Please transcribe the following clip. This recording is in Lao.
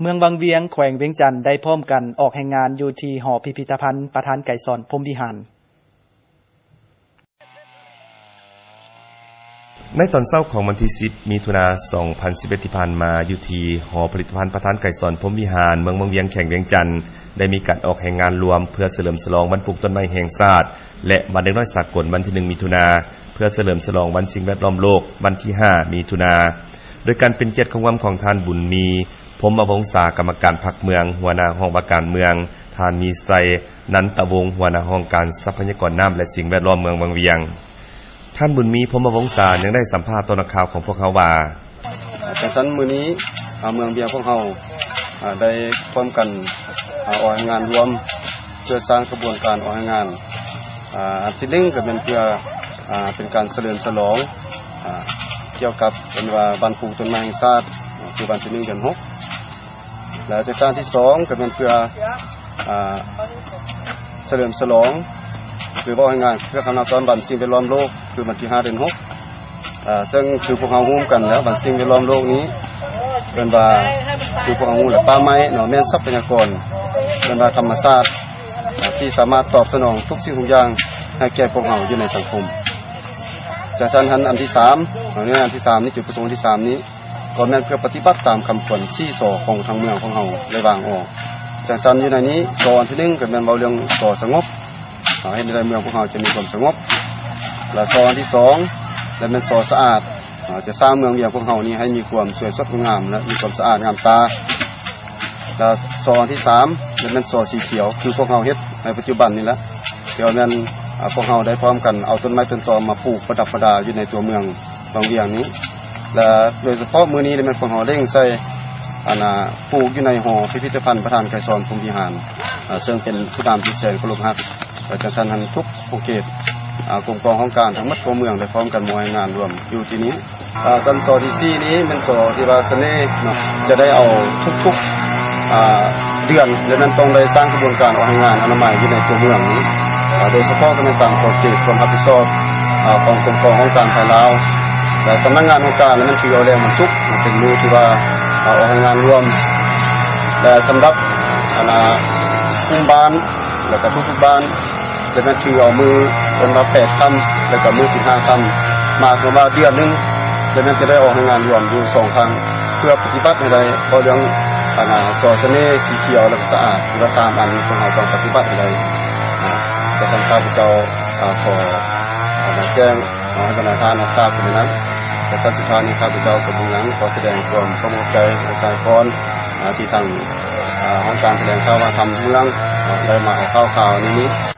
ເມືອງວັງວຽງ ແຂວງວຽງຈັນ ໄດ້ພ້ອມກັນອອກແຮງງານຢູ່ທີ່ຫໍພິພິທະພັນ ປະທານໄກສອນ ພົມວິຫານ. ໃນຕອນເຊົ້າຂອງວັນທີສິບ ມິຖຸນາ ສອງພັນສິບເອັດ ທີ່ຜ່ານມາ, ຢູ່ທີ່ຫໍພິພິທະພັນ ປະທານໄກສອນ ພົມວິຫານ ເມືອງວັງວຽງ ແຂວງວຽງຈັນ ໄດ້ມີການອອກແຮງງານລວມ ເພື່ອສະເຫຼີມສະຫຼອງວັນປູກຕົ້ນໄມ້ແຫ່ງຊາດ ແລະ ວັນເດັກນ້ອຍສາກົນ ວັນທີໜຶ່ງ ມິຖຸນາ, ເພື່ອສະເຫຼີມສະຫຼອງວັນສິ່ງແວດລ້ອມໂລກ ວັນທີຫ້າ ມິຖຸນາ. ໂດຍການເປັນກຽດເຂົ້າຮ່ວມຂອງທ່ານ ບຸນມີ ພົມມະວົງສາ ກຳມະການພັກເມືອງ, ຫົວໜ້າຫ້ອງວ່າການເມືອງ, ທ່ານ ມີໄຊ ນັນຕະວົງ ຫົວໜ້າຫ້ອງການຊັບພະຍາກອນນ້ຳ ແລະ ສິ່ງແວດລ້ອມເມືອງວັງວຽງ. ທ່ານ ບຸນມີ ພົມມະວົງສາ ຍັງໄດ້ສຳພາດຕໍ່ນັກຂ່າວຂອງພວກເຮົາວ່າ: ຈັ່ງຊັ້ນ ມື້ນີ້ ອາ ເມືອງວຽງພວກເຮົາ ອາ ໄດ້ພ້ອມກັນ ອາ ອອກແຮງງານລວມ ເພື່ອສ້າງຂະບວນການອອກແຮງງານ ອາ ອັນທີໜຶ່ງ ກໍແມ່ນເພື່ອ ອາ ເປັນການສະເຫຼີມສະຫຼອງ ອາ ກ່ຽວກັບເປັນວ່າວັນປູກຕົ້ນໄມ້ແຫ່ງຊາດ ຄືວັນທີໜຶ່ງ ເດືອນຫົກ ແລະ ເທດສະການທີສອງ ກໍແມ່ນເພື່ອ ອາ ສະເຫຼີມສະຫຼອງ ຫຼື ເວົ້າງ່າຍໆ ເພື່ອຄຳນັບຊ້ອນວັນສິ່ງແວດລ້ອມໂລກ ຄືວັນທີຫ້າ ເດືອນຫົກ ອາ ເຊິ່ງຄືພວກເຮົາຮູ້ກັນແລ້ວ ວັນສິ່ງແວດລ້ອມໂລກນີ້ ເອີ້ນວ່າ ຄືພວກເຮົາຮູ້ແຫຼະ ປ່າໄມ້ເນາະ ແມ່ນຊັບພະຍາກອນ ເອີ້ນວ່າທຳມະຊາດ ອາ ທີ່ສາມາດຕອບສະໜອງທຸກສິ່ງທຸກຢ່າງໃຫ້ແກ່ພວກເຮົາຢູ່ໃນສັງຄົມ. ຈັ່ງຊັ້ນ ອັນ ອັນທີສາມ ເນາະ ໃນອັນທີສາມນີ້ ຈຸດປະສົງອັນທີສາມນີ້ ກໍແມ່ນເພື່ອປະຕິບັດຕາມຄຳຂວັນສີ່ ສໍ ຂອງທາງເມືອງຂອງເຮົາໄດ້ວາງອອກ. ຈັ່ງຊັ້ນ ຢູ່ໃນນີ້ ສໍ ອັນທີໜຶ່ງ ກໍແມ່ນເວົ້າເລື່ອງ ສໍ ສະຫງົບ ເຮົາເຮັດໃຫ້ເມືອງຂອງເຮົາຈະມີຄວາມສະຫງົບ ແລະ ສໍ ອັນທີສອງ ແລະ ແມ່ນ ສໍ ສະອາດ ເຮົາຈະສ້າງເມືອງວຽງຂອງເຮົານີ້ໃຫ້ມີຄວາມສວຍສົດງົດງາມ ແລະ ມີຄວາມສະອາດງາມຕາ ແລະ ສໍ ອັນທີສາມ ແລະ ແມ່ນ ສໍ ສີຂຽວ ຄືພວກເຮົາເຮັດໃນປັດຈຸບັນນີ້ແຫຼະ ແມ່ນ ອາ ພວກເຮົາໄດ້ພ້ອມກັນເອົາຕົ້ນໄມ້ຕົ້ນຕອກມາປູກປະດັບປະດາຢູ່ໃນຕົວເມືອງວັງວຽງນີ້ ແລະ ໂດຍສະເພາະມື້ນີ້ແມ່ນພວກເຮົາເລັ່ງໃສ່ ອັນ ອາ ປູກຢູ່ໃນຫໍພິພິທະພັນ ປະທານໄກສອນ ພົມວິຫານ ອາ ເຊິ່ງເປັນຜູ້ນຳທີ່ແສນເຄົາລົບຮັກ ແລະ ຈັ່ງຊັ້ນ ທັງທຸກຂົງເຂດ ອາ ກົມກອງຫ້ອງການທັງໝົດທົ່ວເມືອງໄດ້ພ້ອມກັນມາແຮງງານລວມຢູ່ທີ່ນີ້. ອາ ຊັ້ນ ສໍ ທີສີ່ນີ້ແມ່ນ ສໍ ທີ່ວ່າສະເໜ່ເນາະ ຈະໄດ້ເອົາທຸກໆ ອາ ເດືອນ ແລະ ແມ່ນຕ້ອງໄດ້ສ້າງຂະບວນການອອກແຮງງານອະນາໄມຢູ່ໃນຕົວເມືອງນີ້ ອາ ໂດຍສະເພາະກໍແມ່ນຕາມຂອບເຂດຄວາມຮັບຜິດຊອບ ອາ ຂອງກົມກອງຫ້ອງການພາຍລາວ ແລະ ສຳນັກງານຫ້ອງການ ແລະ ແມ່ນຖືເອົາແລງວັນສຸກເປັນມື້ທີ່ວ່າ ອາ ອອກແຮງງານລວມ ແລະ ສຳລັບ ອັນ ອາ ກຸ່ມບ້ານ ແລະ ກໍທຸກໆບ້ານ ແລະ ແມ່ນຖືເອົາມື້ເປັນວ່າແປດຄ່ຳ ແລະ ກໍມື້ສິບຫ້າຄ່ຳ ໝາຍຄວາມວ່າເດືອນໜຶ່ງ ແລະ ແມ່ນຈະໄດ້ອອກແຮງງານລວມຢູ່ສອງຄັ້ງ ເພື່ອປະຕິບັດໃຫ້ໄດ້ ເພາະເລື່ອງ ອັນ ອາ ສໍ ສະເໜ່ ສີຂຽວ ແລະ ກໍສະອາດ ຄືວ່າສາມອັນນີ້ ພວກເຮົາຕ້ອງປະຕິບັດໃຫ້ໄດ້ ອາ ແຕ່ທາງຂ້າພະເຈົ້າ ອາ ຂໍ ອາ ແຈ້ງ ເນາະ ໃຫ້ບັນດາທ່ານຮັບຊາບເປັນແນວນັ້ນ. ແລະ ສັດສຸດທ້າຍນີ້ ຂ້າພະເຈົ້າກໍບໍ່ມີຫຍັງ ຂໍສະແດງຄວາມຂອບໃຈ ແລະ ສາຍພອນ ອາ ທີ່ທາງ ອາ ຫ້ອງການຖະແຫຼງຂ່າວວັດທຳເມືອງ ເນາະ ໄດ້ມາເອົາຂ່າວຄາວໃນນີ້